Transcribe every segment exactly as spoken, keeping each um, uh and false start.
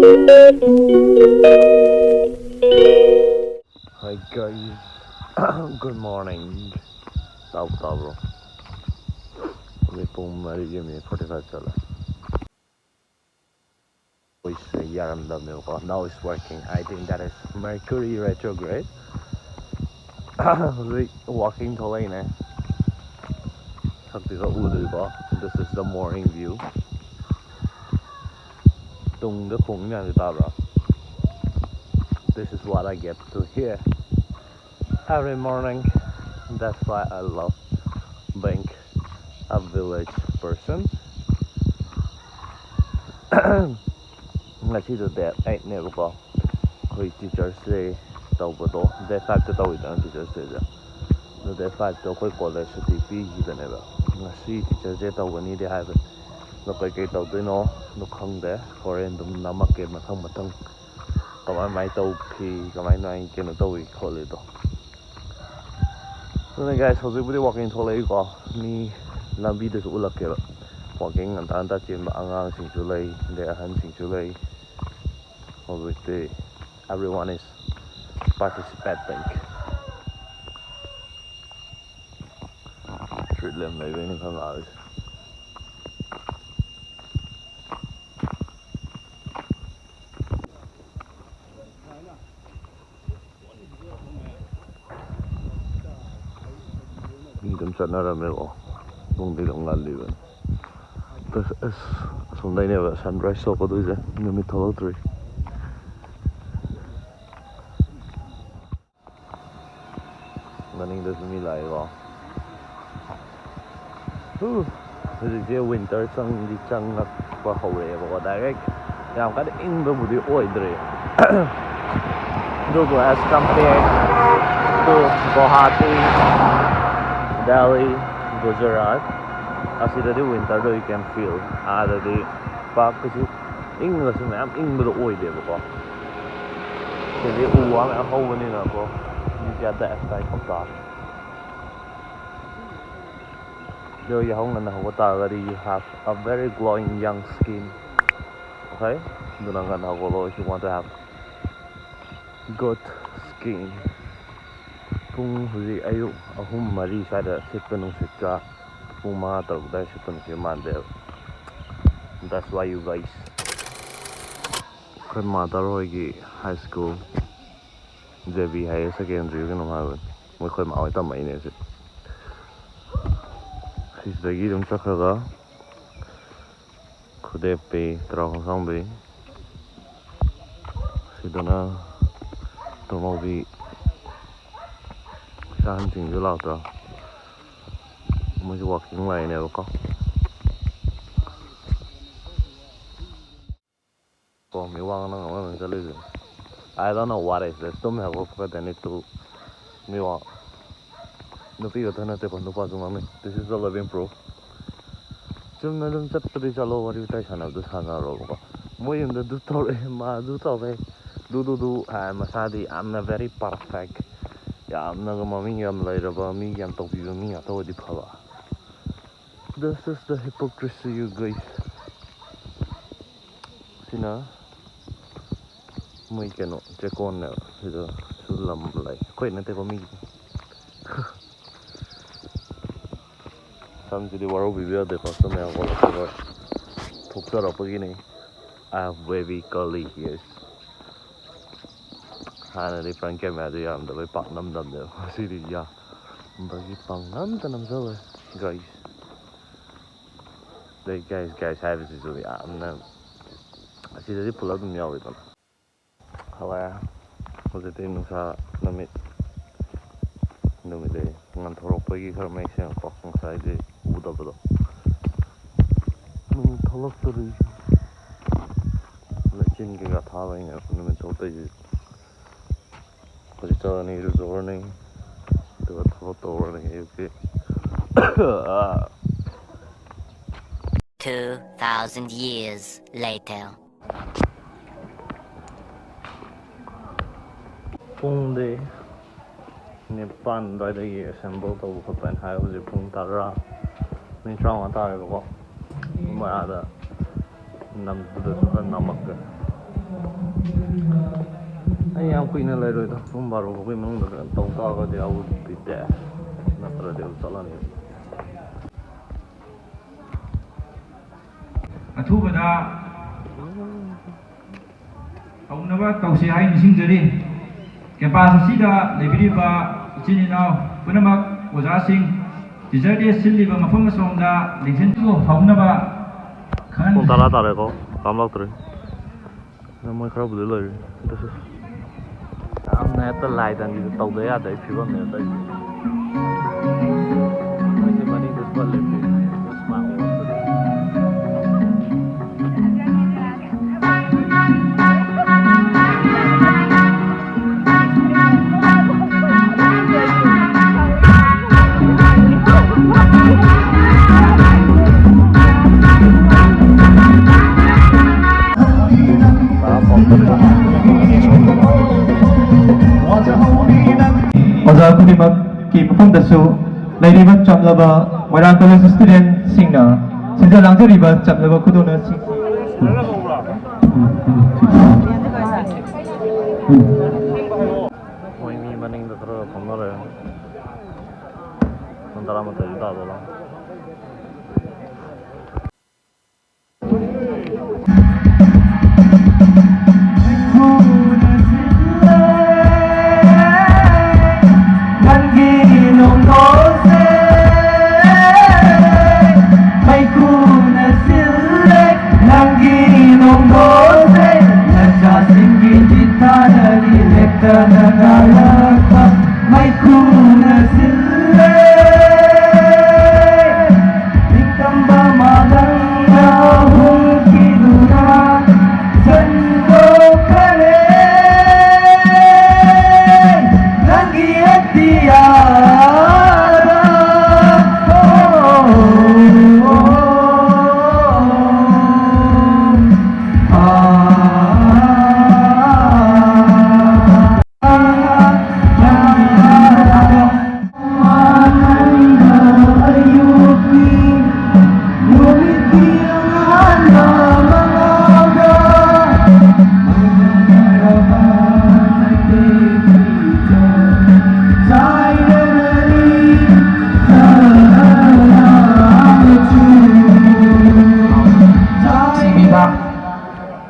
Hi guys, good morning. ꯇꯥꯕ꯭ꯔꯣ, ꯇꯥꯕ꯭ꯔꯣ? ꯍꯧꯖꯤꯛ ꯄꯨꯡ ꯃꯔꯤꯒ ꯃꯤꯅꯤꯠ forty five ꯆꯠꯂꯦ꯫ ꯑꯩꯈꯣꯏꯁꯦ ꯌꯥꯔꯝꯗꯕꯅꯦꯕꯀꯣ꯫ Now it's working. I think that is Mercury retrograde. ꯍꯧꯖꯤꯛ walking ꯊꯣꯛꯂꯛꯏꯅꯦ꯫ ꯁꯛꯇꯤ ꯈꯔ ꯎꯗ꯭ꯔꯤꯀꯣ꯫ This is the morning view. ꯇꯨꯡꯗ ꯈꯣꯡꯉꯤ ꯃꯌꯥꯝꯁꯦ ꯇꯥꯕ꯭ꯔꯥ? This is what I get to hear every morning. That's why I love being a village person. ꯉꯁꯤꯗꯣ date eight ꯅꯦꯕꯀꯣ꯫ ꯑꯩꯈꯣꯏ Teachers' Day ꯇꯧꯕꯗꯣ date five ꯇ ꯇꯧꯋꯤꯗꯅ, Teachers' Day ꯁꯦ꯫ ꯑꯗꯨ date five ꯇꯣ ꯑꯩꯈꯣꯏ college ꯁꯨꯇꯤ ꯄꯤꯈꯤꯕꯅꯦꯕ꯫ ꯉꯁꯤ Teachers' Day ꯇꯧꯒꯅꯤꯗꯤ ꯍꯥꯏꯕꯅꯤ꯫ ꯑꯗꯣ ꯀꯩꯀꯩ ꯇꯧꯗꯣꯏꯅꯣ ꯑꯗꯨ ꯈꯪꯗꯦ꯫ ꯍꯣꯔꯦꯟ ꯑꯗꯨꯝ ꯅꯝꯃꯛꯀꯦ ꯃꯊꯪ ꯃꯊꯪ꯫ ꯀꯃꯥꯏ ꯀꯃꯥꯏ ꯇꯧꯈꯤ, ꯀꯃꯥꯏ ꯀꯃꯥꯏ ꯀꯩꯅꯣ ꯇꯧꯏ ꯈꯣꯠꯂꯤꯗꯣ꯫ ꯑꯗꯨꯅ guys, ꯍꯧꯖꯤꯛꯄꯨꯗꯤ walking ꯊꯣꯛꯂꯛꯏꯀꯣ꯫ ꯃꯤ ꯂꯝꯕꯤꯗꯁꯨ ꯎꯠꯂꯛꯀꯦꯕ꯫ Walking ꯉꯟꯇꯥ ꯉꯟꯇꯥ ꯆꯦꯟꯕ ꯑꯉꯥꯡꯁꯤꯡꯁꯨ ꯂꯩ, ꯑꯗꯩ ꯑꯍꯟꯁꯤꯡꯁꯨ ꯂꯩ꯫ ꯍꯧꯖꯤꯛꯇꯤ everyone is participating꯫ Street lamp ꯂꯩꯕꯩꯅꯤ ꯈꯔ ꯉꯥꯜꯂꯤꯁꯦ꯫ ꯃꯤ ꯑꯗꯨꯝ ꯆꯠꯅꯔꯝꯃꯦꯀꯣ꯫ ꯄꯨꯡꯗꯤ ꯑꯗꯨꯝ ꯉꯜꯂꯤꯕꯅꯤ꯫ ꯑꯁ, ꯑꯁ, ꯑꯁꯣꯝꯗꯩꯅꯦꯕ sunrise ꯊꯣꯛꯀꯗꯣꯏꯁꯦ꯫ ꯅꯨꯃꯤꯠ ꯊꯣꯛꯂꯛꯇ꯭ꯔꯤ꯫ ꯃꯅꯤꯡꯗꯁꯨ ꯃꯤ ꯂꯥꯛꯏꯀꯣ꯫ ꯍꯨ, ꯍꯧꯖꯤꯛꯁꯦ winter ꯆꯪꯗꯤ ꯆꯪꯉꯛꯄ ꯍꯧꯔꯛꯑꯦꯕꯀꯣ꯫ Direct ꯌꯥꯝ ꯀꯟꯅ ꯏꯪꯕꯕꯨꯗꯤ ꯑꯣꯏꯗ꯭ꯔꯤ꯫ ꯑꯗꯨꯕꯨ as compared to Guwahati, Delhi, Gujarat, ꯑꯁꯤꯗꯗꯤ winter ꯗꯣ you can feel꯫ ꯑꯥꯗꯗꯤ ꯄꯥꯛ ꯀꯩꯁꯨ ꯏꯪꯉꯁꯨ ꯃꯌꯥꯝ ꯏꯪꯕꯗꯣ ꯑꯣꯏꯗꯦꯕꯀꯣ꯫ ꯁꯤꯗꯤ ꯎ ꯋꯥ ꯃꯌꯥꯝ ꯍꯧꯕꯅꯤꯅꯀꯣ, you get the effect of that꯫ ꯑꯗꯣ ꯌꯥꯍꯧ ꯉꯟꯅ ꯍꯧꯒꯠ ꯇꯥꯔꯒꯗꯤ you have a very glowing young skin꯫ ꯐꯩ꯫ ꯑꯗꯨꯅ ꯉꯟꯅ ꯍꯧꯒꯠꯂꯣ if you want to have good skin꯫ ꯄꯨꯡ ꯍꯧꯖꯤꯛ ꯑꯌꯨꯛ ꯑꯍꯨꯝ ꯃꯔꯤ ꯁ꯭ꯋꯥꯏꯗ ꯁꯤꯠꯄ ꯅꯨꯡꯁꯤꯠꯀ ꯄꯨꯡ ꯃꯉꯥ ꯇꯔꯨꯛ ꯑꯗꯨꯋꯥꯏ ꯁꯤꯠꯄ ꯅꯨꯡꯁꯤꯠ ꯃꯥꯟꯗꯦꯕ꯫ That's why you guys꯫ ꯑꯩꯈꯣꯏ ꯃꯥꯗꯔ ꯍꯣꯏꯒꯤ high school J B higher secondary ꯀꯩꯅꯣꯝ ꯍꯥꯏꯕꯅꯤ꯫ ꯃꯣꯏ ꯑꯩꯈꯣꯏ ꯃꯥ ꯍꯣꯏ ꯇꯝꯃꯛꯏꯅꯦ ꯁꯤ꯫ ꯁꯤꯗꯒꯤ ꯑꯗꯨꯝ ꯆꯠꯈ꯭ꯔꯒ ꯈꯨꯗꯦꯞꯄꯤ, ꯇꯔꯥꯎ ꯈꯣꯡꯁꯥꯡꯕꯤ, ꯁꯤꯗꯅ ꯇꯣꯝꯕꯧꯕꯤ꯫ ꯏꯆꯥ ꯑꯍꯟꯁꯤꯡꯁꯨ ꯂꯥꯛꯇ꯭ꯔꯣ? ꯃꯣꯏꯁꯨ ꯋꯥꯛꯀꯤꯡ ꯂꯥꯛꯏꯅꯦꯕꯀꯣ꯫ ꯀꯣ ꯃꯤ ꯋꯥ ꯉꯥꯡꯅ ꯉꯥꯡꯅ ꯆꯠꯂꯤꯁꯦ꯫ I don't know what is this. ꯇꯨꯝ ꯍꯧꯒꯠꯄꯒ ꯇꯨ ꯃꯤ ꯋꯥ ꯅꯨꯄꯤ ꯈꯛꯇ ꯅꯠꯇꯦꯀꯣ, ꯅꯨꯄꯥꯁꯨ ꯉꯥꯡꯅꯩ꯫ This is the living proof. ꯆꯨꯝꯅ ꯑꯗꯨꯝ ꯆꯠꯄꯗꯤ ꯆꯠꯂꯣ, ꯋꯥꯔꯤ ꯋꯥꯇꯥꯏ ꯁꯥꯟꯅꯕꯗꯣ ꯁꯥꯟꯅꯔꯣꯕꯀꯣ꯫ ꯃꯣꯏ ꯌꯨꯝꯗ ꯑꯗꯨ ꯇꯧꯔꯛꯑꯦ, ꯃꯥ ꯑꯗꯨ ꯇꯧꯔꯦ, ꯑꯗꯨ ꯑꯗꯨ ꯑꯗꯨ ꯍꯥꯏ, ꯃꯁꯥꯗꯤ ꯌꯥꯝꯅ very perfect, ꯌꯥꯝꯅꯒ ꯃꯃꯤꯡ ꯌꯥꯝ ꯂꯩꯔꯕ ꯃꯤ, ꯌꯥꯝ ꯇꯧꯕꯤꯕ ꯃꯤ ꯉꯥꯛꯇ ꯑꯣꯏꯗꯤ ꯐꯕ꯫ This is the hypocrisy, you guys. ꯁꯤꯅ ꯃꯣꯏ ꯀꯩꯅꯣ ꯆꯦꯛꯀꯣꯟꯅꯦꯕ꯫ ꯁꯤꯗꯁꯨ ꯂꯝ ꯂꯩ, ꯑꯩꯈꯣꯏ ꯅꯠꯇꯦꯀꯣ, ꯃꯤꯒꯤ꯫ ꯁꯝꯁꯤꯗꯤ ꯋꯥꯔꯧꯕꯤꯕ ꯌꯥꯗꯦꯀꯣ, ꯁꯝ ꯌꯥꯝ ꯋꯥꯔꯧꯕꯤꯕ ꯊꯣꯛꯆꯔꯛꯄꯒꯤꯅꯤ꯫ I have wavy curly hairs. ꯍꯥꯟꯅꯗꯤ front cameraꯗꯨ ꯌꯥꯔꯝꯗꯕꯩ ꯄꯥꯛ ꯅꯝꯗꯕꯅꯦꯕ, ꯉꯁꯤꯗꯤ ꯌꯥꯝꯕꯒꯤ ꯄꯪꯅꯝꯗ ꯅꯝꯖꯧꯔꯦ guys꯫ ꯑꯗꯩ guys guys ꯍꯥꯏꯕꯁꯤꯁꯨ ꯌꯥꯝꯅ ꯑꯁꯤꯗꯗꯤ ꯄꯨꯂꯞ ꯑꯗꯨꯝ ꯌꯥꯎꯋꯤꯗꯅ꯫ ꯍꯋꯥꯏ ꯍꯧꯖꯤꯛꯇꯤ ꯅꯨꯡꯁꯥ ꯅꯨꯃꯤꯠ ꯅꯨꯃꯤꯠ ꯑꯌꯦ ꯉꯥꯟꯊꯣꯔꯛꯄꯒꯤ ꯈꯔ ꯃꯌꯦꯛ ꯁꯦꯡꯉꯛꯄ, ꯉꯁꯥꯏꯗꯤ ꯎꯗꯕꯗꯣ꯫ ꯅꯨꯃꯤꯠ ꯊꯣꯛꯂꯛꯇꯣꯔꯤ꯫ ꯂꯩꯆꯤꯟ ꯀꯩꯀꯥ ꯊꯥꯕꯩꯅꯦ ꯅꯨꯃꯤꯠ ꯊꯣꯛꯇꯣꯏꯁꯦ꯫ ꯍꯧꯖꯤꯛ ꯆꯠꯂꯅꯤ, ꯏꯔꯨꯖꯧꯔꯅꯤ, ꯑꯗꯨꯒ ꯊꯕꯛ ꯇꯧꯔꯅꯤ ꯑꯌꯨꯛꯀꯤ꯫ Two thousand years later. ꯄꯨꯡꯗꯤ ꯅꯤꯄꯥꯟ ꯑꯗꯨꯋꯥꯏꯗꯒꯤ ꯑꯦꯁꯦꯝꯕꯜ ꯇꯧꯕ ꯈꯣꯠꯄ ꯍꯥꯏꯅ ꯍꯥꯏ꯫ ꯍꯧꯖꯤꯛ ꯄꯨꯡ ꯇꯔꯥ, ꯃꯤꯅꯤꯠ ꯇꯔꯥꯃꯉꯥ ꯇꯥꯔꯦꯕꯀꯣ꯫ ꯃꯣꯏ ꯑꯥꯗ ꯅꯝꯕꯗꯁꯨ ꯈꯔ ꯅꯝꯃꯛꯀꯦ꯫ ꯑꯩ ꯌꯥꯝ ꯀꯨꯏꯅ ꯂꯩꯔꯣꯏꯗ, ꯄꯨꯡ ꯕꯥꯔꯣ ꯐꯥꯎꯒꯤ ꯃꯅꯨꯡꯗ ꯀꯩꯅꯣ ꯇꯧ ꯇꯥꯔꯒꯗꯤ I will be there, ꯅꯠꯇ꯭ꯔꯗꯤ ꯑꯗꯨꯝ ꯆꯠꯂꯅꯤ꯫ ꯑꯊꯨꯕꯗ ꯍꯧꯅꯕ ꯇꯧꯁꯤ ꯍꯥꯏ ꯅꯤꯡꯁꯤꯡꯖꯔꯤ꯫ ꯀꯦꯝꯄꯥꯁ ꯑꯁꯤꯗ ꯂꯩꯕꯤꯔꯤꯕ ꯏꯆꯤꯟ ꯏꯅꯥꯎ ꯄꯨꯝꯅꯃꯛ, ꯑꯣꯖꯥꯁꯤꯡ, ꯇꯤꯆꯔ ꯗꯦ ꯁꯤꯜꯂꯤꯕ ꯃꯐꯝ ꯑꯁꯣꯝꯗ ꯂꯦꯡꯁꯤꯟ ꯍꯧꯅꯕ ꯄꯨꯡ ꯈꯪꯍꯟ- ꯇꯔꯥ ꯇꯥꯔꯦꯀꯣ, ꯀꯥꯝꯂꯛꯇ꯭ꯔꯤ꯫ ꯑꯗꯣ ꯃꯣꯏ ꯈꯔꯕꯨꯗꯤ ꯂꯩꯔꯤ꯫ ꯑꯗꯨꯁꯨ ꯌꯥꯝꯅ ꯍꯦꯛꯇ ꯂꯥꯏꯗꯟꯒꯤꯗ ꯇꯧꯗ ꯌꯥꯗꯕꯒꯤ ꯐꯤꯕꯝꯅꯦꯕ ꯇꯧꯔꯤꯁꯦ꯫ ꯃꯣꯏꯁꯦ ꯃꯅꯤꯡꯗ ꯄꯜꯂꯦ꯫ ꯑꯣꯖꯥ ꯈꯨꯗꯤꯡꯃꯛꯀꯤ ꯃꯐꯝꯗꯁꯨ ꯂꯩꯔꯤꯕ ꯆꯝꯂꯕ ꯃꯣꯏꯔꯥꯡ ꯀꯣꯂꯦꯖ ꯁ꯭ꯇꯨꯗꯦꯟꯠꯁꯤꯡꯅ ꯁꯤꯟꯖ ꯂꯥꯡꯖꯔꯤꯕ ꯆꯝꯂꯕ ꯈꯨꯗꯣꯜꯅꯁꯤꯡ ꯃꯣꯏ ꯃꯤ ꯃꯅꯤꯡꯗ ꯈꯔ ꯐꯝꯅꯔꯦ꯫ ꯄꯨꯡ ꯇꯔꯥꯃꯥꯊꯣꯏꯗꯤ ꯇꯥꯗꯣꯔꯦ꯫ ꯅꯪꯒꯤ ꯅꯣꯡꯗꯣꯁꯦ ꯃꯩꯈꯨꯅ ꯁꯤꯜꯂꯦ, ꯅꯪꯒꯤ ꯅꯣꯡꯗꯣꯁꯦ ꯅꯆꯥꯁꯤꯡꯒꯤ ꯆꯤꯊꯥꯗꯒꯤ ꯂꯦꯞꯇꯅ ꯉꯥꯜꯂꯛꯄ ꯃꯩꯈꯨꯅ ꯁꯤꯜꯂꯦ꯫ ꯅꯤꯡꯇꯝꯕ ꯃꯥꯂꯪꯗ ꯍꯨꯝꯈꯤꯗꯨꯅ ꯁꯟꯗꯣꯛꯈ꯭ꯔꯦ ꯅꯪꯒꯤ ꯑꯇꯤꯌꯥꯗ꯫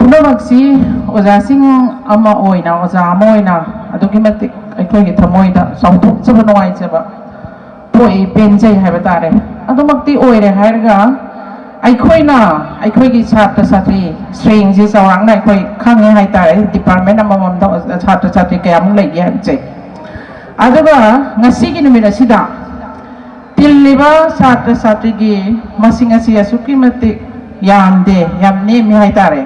ꯄꯨꯝꯅꯃꯛꯁꯤ ꯑꯣꯖꯥꯁꯤꯡ ꯑꯃ ꯑꯣꯏꯅ, ꯑꯣꯖꯥ ꯑꯃ ꯑꯣꯏꯅ ꯑꯗꯨꯛꯀꯤ ꯃꯇꯤꯛ ꯑꯩꯈꯣꯏꯒꯤ ꯊꯃꯣꯏꯗ ꯆꯥꯎꯊꯣꯛꯆꯕ, ꯅꯨꯡꯉꯥꯏꯖꯕ ꯄꯣꯛꯏ, ꯄꯦꯟꯖꯩ ꯍꯥꯏꯕ ꯇꯥꯔꯦ꯫ ꯑꯗꯨꯃꯛꯇꯤ ꯑꯣꯏꯔꯦ ꯍꯥꯏꯔꯒ ꯑꯩꯈꯣꯏꯅ, ꯑꯩꯈꯣꯏꯒꯤ ꯁꯥꯇ꯭ꯔ ꯁꯥꯇ꯭ꯔꯤ ꯁ꯭ꯔꯦꯡꯁꯤ ꯆꯥꯎꯔꯥꯛꯅ ꯑꯩꯈꯣꯏ ꯈꯪꯉꯦ ꯍꯥꯏ ꯇꯥꯔꯦ, ꯗꯤꯄꯥꯔꯠꯃꯦꯟ ꯑꯃꯃꯝꯗ ꯁꯥꯇ꯭ꯔ ꯁꯥꯇ꯭ꯔꯤ ꯀꯌꯥꯃꯨꯛ ꯂꯩꯒꯦ ꯍꯥꯏꯕꯁꯦ꯫ ꯑꯗꯨꯒ ꯉꯁꯤꯒꯤ ꯅꯨꯃꯤꯠ ꯑꯁꯤꯗ ꯇꯤꯜꯂꯤꯕ ꯁꯥꯇ꯭ꯔ ꯁꯥꯇ꯭ꯔꯤꯒꯤ ꯃꯁꯤꯡ ꯑꯁꯤ ꯑꯁꯨꯛꯀꯤ ꯃꯇꯤꯛ ꯌꯥꯝꯗꯦ, ꯌꯥꯝ ꯅꯦꯝꯃꯤ ꯍꯥꯏ ꯇꯥꯔꯦ꯫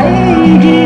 ꯑꯩꯒꯤ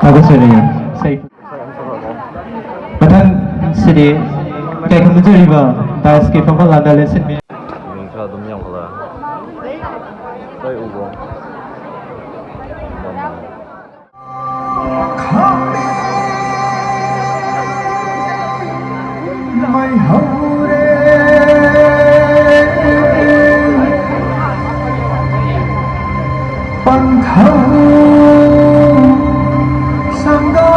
ꯊꯥꯒꯠꯆꯔꯤ꯫ ꯏꯁꯩ꯫ ꯃꯊꯪꯁꯤꯗꯤ ꯏꯀꯥꯏ ꯈꯨꯝꯅꯖꯔꯤꯕ ꯗꯥꯏꯁꯀꯤ ꯐꯝꯐꯝ ꯂꯥꯟꯗ ꯂꯦꯟꯁꯤꯟꯕꯤ꯫ ꯃꯤꯡ ꯈꯔ ꯑꯗꯨꯝ ꯌꯥꯝꯈꯠꯂꯛꯑꯦ꯫ ꯂꯣꯏ ꯎꯕ꯭ꯔꯣ? ꯃꯩꯍꯧꯔꯦ ꯄꯟꯊꯧ ꯁꯪꯒꯥ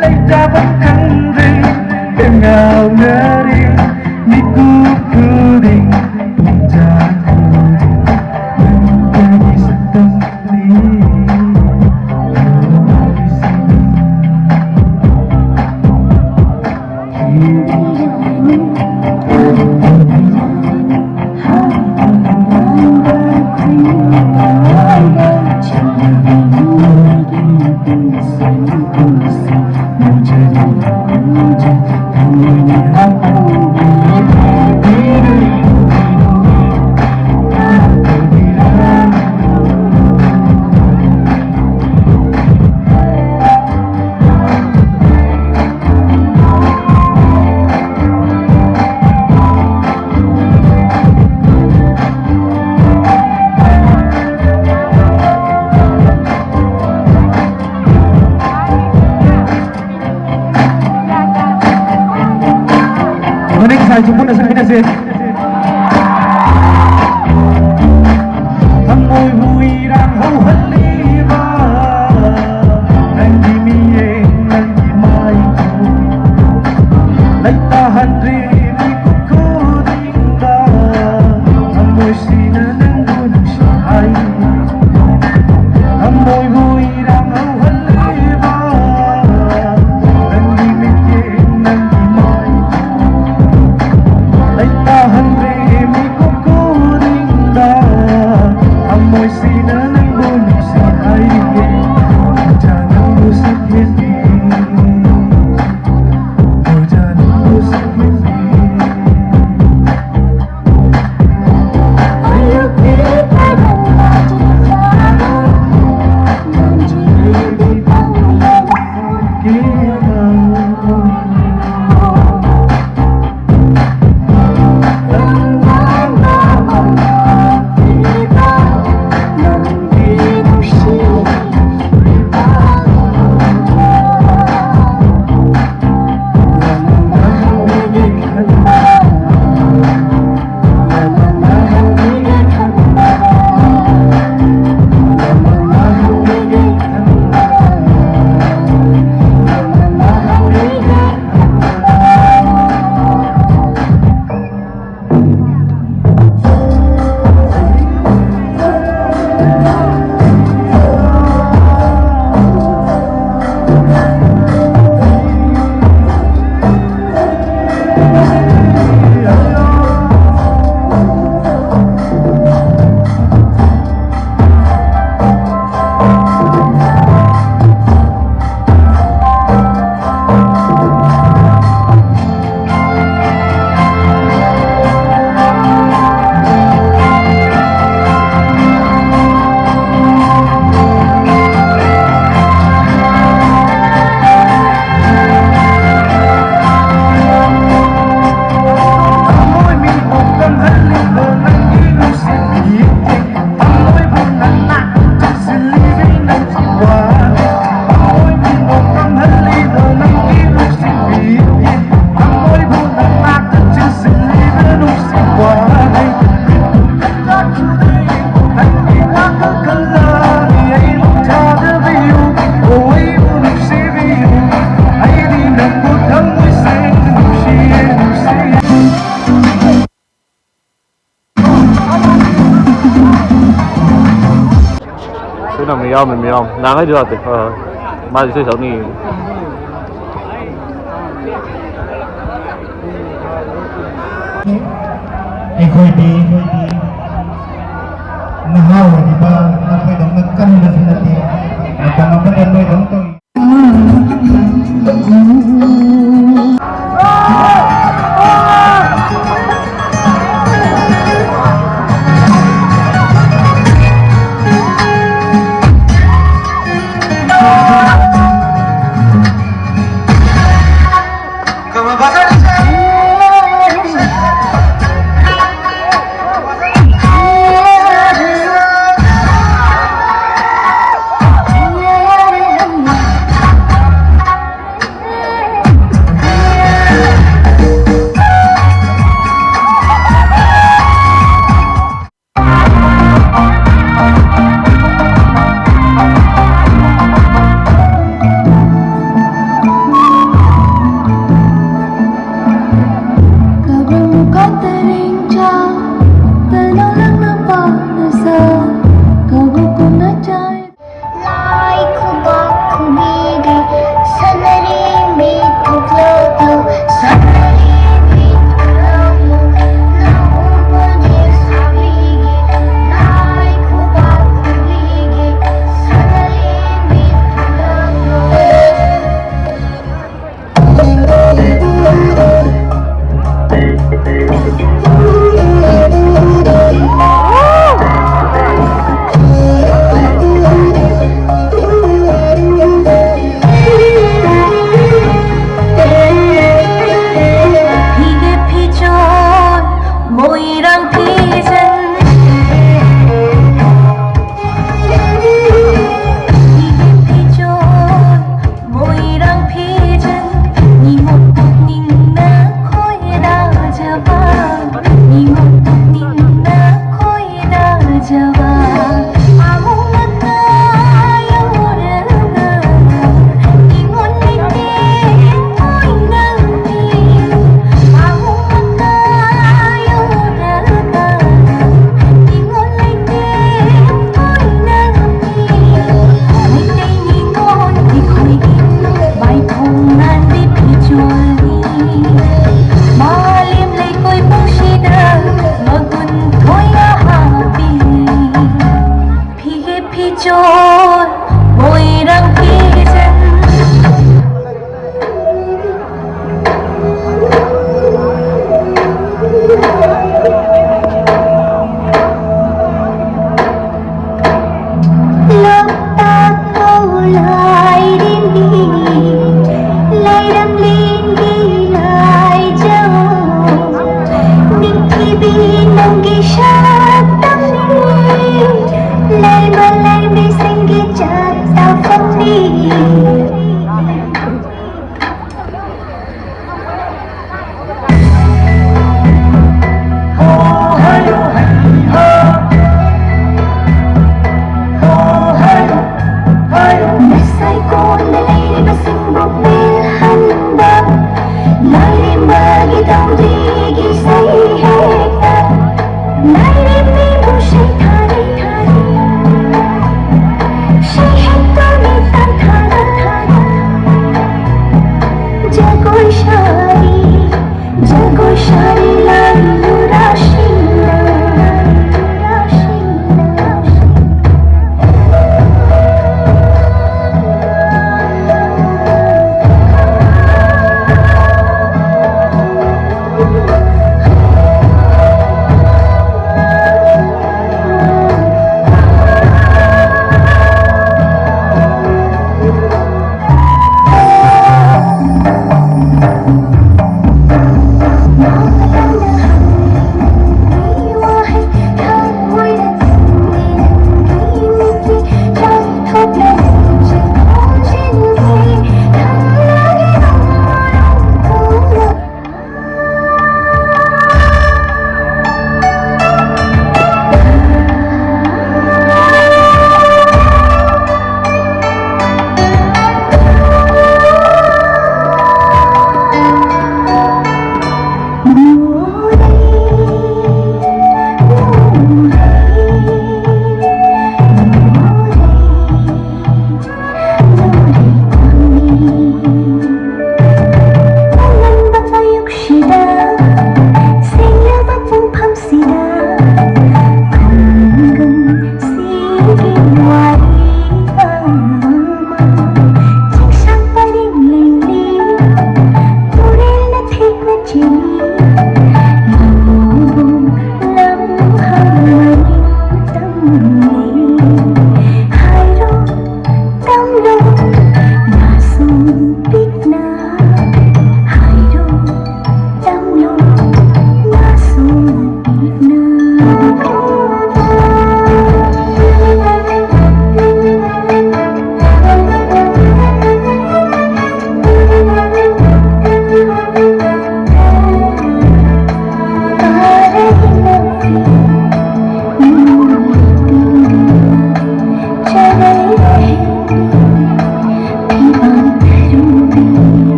ꯂꯩꯇꯥꯕ ꯈꯪꯗ꯭ꯔꯦ, ꯀꯉꯥꯎꯅꯔꯦ, ꯃꯤꯀꯨꯞ ꯈꯨꯗꯤꯡ, ꯄꯨꯡꯖꯥ ꯈꯨꯗꯤꯡ, ꯅꯪꯒꯤ ꯁꯛꯇꯝꯅꯤ꯫ ꯃꯅꯤꯡ ꯁꯥꯏꯁꯨ ꯄꯨꯟꯅ ꯁꯛꯃꯤꯟꯅꯁꯦ꯫ ꯊꯃꯣꯏꯕꯨ ꯏꯔꯥꯡ ꯍꯧꯍꯜꯂꯤꯕ ꯅꯪꯒꯤ ꯃꯤꯠꯌꯦꯡ, ꯅꯪꯒꯤ ꯃꯥꯏꯕꯨ ꯂꯩꯇꯥꯍꯟꯗ꯭ꯔꯤ ꯃꯤꯀꯨꯞ ꯈꯨꯗꯤꯡꯗ꯫ ꯊꯃꯣꯏꯁꯤꯅ ꯅꯪꯕꯨ ꯅꯨꯡꯁꯤ ꯍꯥꯏ꯫ ꯊꯃꯣꯏꯕꯨ ꯏꯔꯥꯡ ꯍꯧꯍꯜꯂꯤꯕ ꯅꯪꯒꯤ ꯃꯤꯠꯌꯦꯡ, ꯅꯪꯒꯤ ꯃꯥꯏ ꯂꯩꯇꯥꯍꯟꯗ꯭ꯔꯦ ꯃꯤꯀꯨꯞ ꯈꯨꯗꯤꯡꯗ꯫ ꯊꯃꯣꯏꯁꯤꯅ ꯅꯪꯕꯨ ꯅꯨꯡꯁꯤ ꯍꯥꯏꯔꯤꯌꯦ꯫ ꯅꯪꯕꯨ ꯁꯛꯍꯦꯟꯕꯤ, ꯅꯪꯕꯨ ꯁꯛꯍꯦꯟꯕꯤ꯫ ꯌꯥꯎꯔꯝꯃꯦ, ꯌꯥꯎꯔꯝꯃꯦ꯫ ꯅꯍꯥꯟꯈꯩꯁꯨ ꯂꯥꯛꯇꯦ꯫ ꯍꯣꯏ, ꯍꯣꯏ꯫ ꯃꯥꯁꯨ ꯏꯁꯩ ꯁꯛꯅꯤꯡꯉꯤ꯫ ꯑꯩꯈꯣꯏꯗꯤ, ꯑꯩꯈꯣꯏꯗꯤ ꯅꯍꯥ ꯑꯣꯏꯔꯤꯕ ꯅꯈꯣꯏꯗꯧꯅ ꯀꯟꯕꯁꯨ ꯅꯠꯇꯦ꯫ ꯃꯇꯝ ꯑꯃꯗ ꯅꯣꯏꯗꯧꯅ ꯇꯧꯏ꯫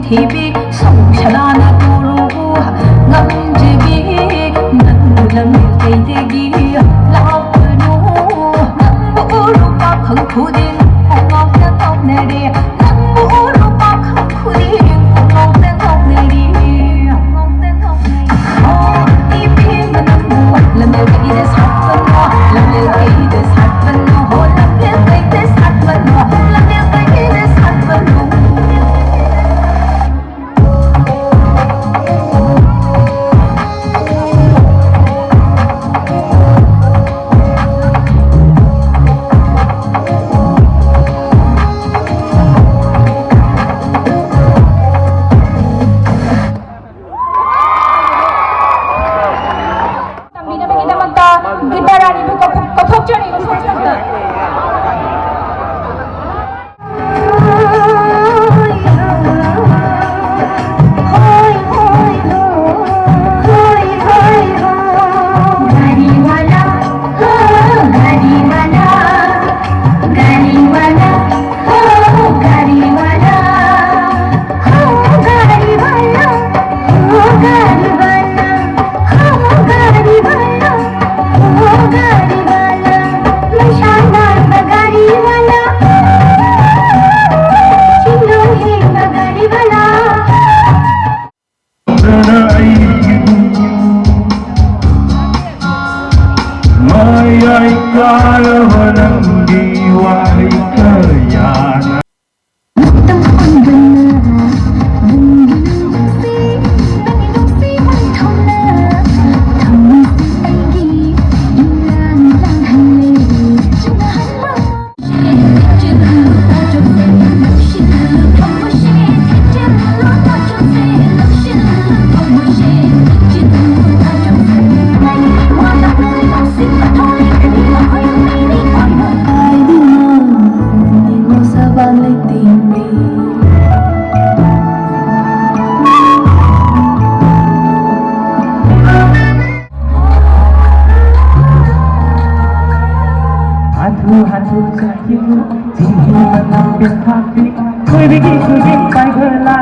ꯍꯤꯕꯤ ꯁꯧꯁꯂꯥꯅ ꯇꯨꯔꯨꯕꯨ ꯉꯝꯖꯕꯤ ꯅꯪꯕꯨ ꯂꯝꯖꯦꯜ ꯀꯩꯗꯒꯤ ꯂꯥꯛꯄꯅꯣ? ꯅꯪꯕꯨ ꯎꯔꯨ ꯄꯥꯈꯪ ꯈꯨꯗꯤꯡ ꯄꯨꯡꯉꯥꯎꯇ ꯉꯥꯎꯅꯔꯦ꯫ ꯅꯪꯕꯨ ꯎꯔꯨ ꯄꯥꯈꯪ ꯈꯨꯗꯤꯡ ꯄꯨꯡꯉꯥꯎꯇ ꯉꯥꯎꯅꯔꯦ꯫ ꯄꯨꯡꯉꯥꯎꯇ ꯉꯥꯎꯅꯔꯦ꯫ ꯑꯣ, ꯏꯕꯦꯝꯃ ꯅꯪꯕꯨ ꯂꯝꯖꯦꯜ ꯀꯩꯗ ꯁꯥꯠꯄꯅꯣ? ꯂꯝꯖꯦꯜ ꯀꯩꯗ ꯁꯥꯠꯄꯅꯣ? ꯍꯣ, ꯂꯝꯖꯦꯜ ꯀꯩꯗ ꯁꯥꯠꯄꯅꯣ? ꯂꯝꯖꯦꯜ ꯀꯩꯗ ꯁꯥꯠꯄꯅꯣ? ꯇꯝꯕꯤꯅꯕꯒꯤꯗꯃꯛꯇ ꯒꯤꯇꯥ ꯔꯥꯅꯤꯕꯨ ꯀꯧꯊꯣꯛ-, ꯀꯧꯊꯣꯛꯆꯔꯤ ꯏꯁꯩ ꯁꯛꯄ꯫ ꯃꯌꯥꯏ ꯀꯥꯔꯕ ꯅꯪꯒꯤ ꯋꯥꯍꯩ ꯀꯌꯥꯅ ꯍꯥꯊꯨ ꯍꯥꯊꯨ ꯆꯠꯈꯤꯕ ꯆꯤꯡꯍꯤ ꯃꯅꯥ ꯄꯦꯟꯊꯥꯛꯄꯤ ꯊꯣꯏꯕꯤꯒꯤ ꯈꯨꯖꯤꯟ ꯄꯥꯏꯈꯠꯂ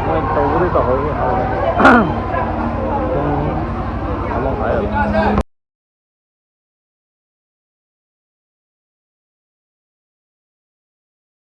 ꯃꯣꯏ ꯇꯧꯕꯗꯤ ꯇꯧꯍꯧꯔꯤ꯫ ꯄꯨꯡ ꯑꯃ ꯃꯈꯥꯏ ꯑꯗꯨꯝ꯫